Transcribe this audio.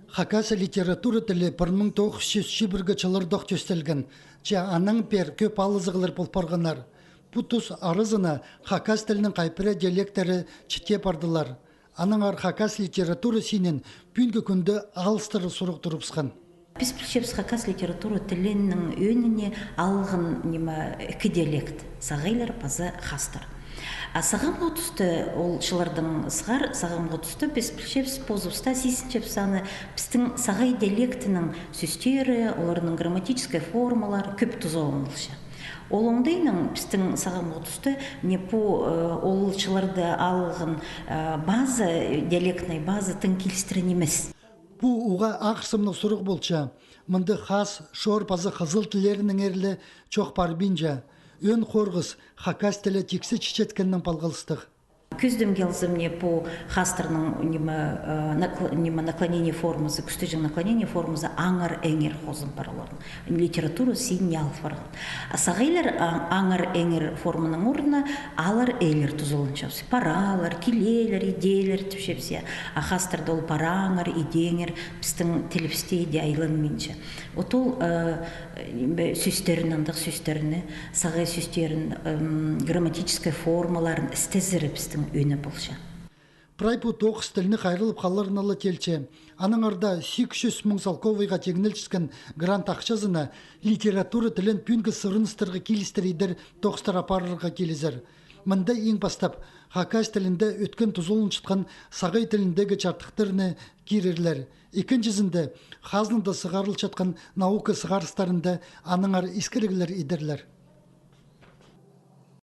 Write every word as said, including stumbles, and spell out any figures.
Хакас литература тілі пір муң тоғыс чӱс чибіргі чыллардох тӧстелген, че аннаң пеер кӧп алызығлар пол парғаннар. Пу тус аразына хакас тілінің хайпыра диалектері чіте пардылар. Аннаңар хакас литература синін пӱӱнгі кӱнде алыстыра сурығ турыбысхан. Піс пілчебіс, хакас литература тілінің ӧӧніне алған ниме ікі диалект: сағайлар паза хастар. А сағамғы туста, ол чыллардаң сығара, сағамғы туста піс пілчебіс, позыбыста сизінчебіс аны, пістің сағай диалектінің сӧстері, оларның грамматическай формалары кӧп тузаланылча. Ол оңдайнаң пістің сағамғы туста, мына пу, э, ол чылларда алған, э, база, диалектнай база тың килістіре нимес. Пу уғаа ағырсымнығ сурығ полча. Мында хас, шор паза хызыл тіллерінеңер ле чох парбинча. Ӧӧн хорғыс хакас тілі тиксі чечеткеннең палғалыстығ. Кӧзідімге алза, мына пу хастарның ниме, э, накл-, ниме, наклонение формазы, кӱстіҷең наклонение формазы аңар-эңер хозым пар оларның. Литература синіне алып парған. А сағайлар, а, аңар-эңер форманың орнына алар-эйлер тузаланчабыс. Паралар, килелер, иделер тіпчебіс, я. А хастарда ол параңар, идеңер пістің тілібісте иди айланминча. От ол, э, сӧстерін, андағ сӧстерні, сағай сӧстерін, м, грамматическай формаларын істезері пістің ӧӧні полча. Прай пу тоғыс тілні хайраллап халарына ла теелче. Аннаңар даа сигіс чӱс муң салковайға тигінілчеткен грант ахчазына литература тілін пӱӱнгі сырыныстарға килістіре идер тоғыстар апарарға килізер. Мында иң пастап хакас тілінде ӧткін тузаланчатхан сағай тіліндегі чардыхтарны кирерлер. Ікінҷізінде, хазнада сығарылчатхан наука сығарыстарында аннаңар искіріглер идерлер.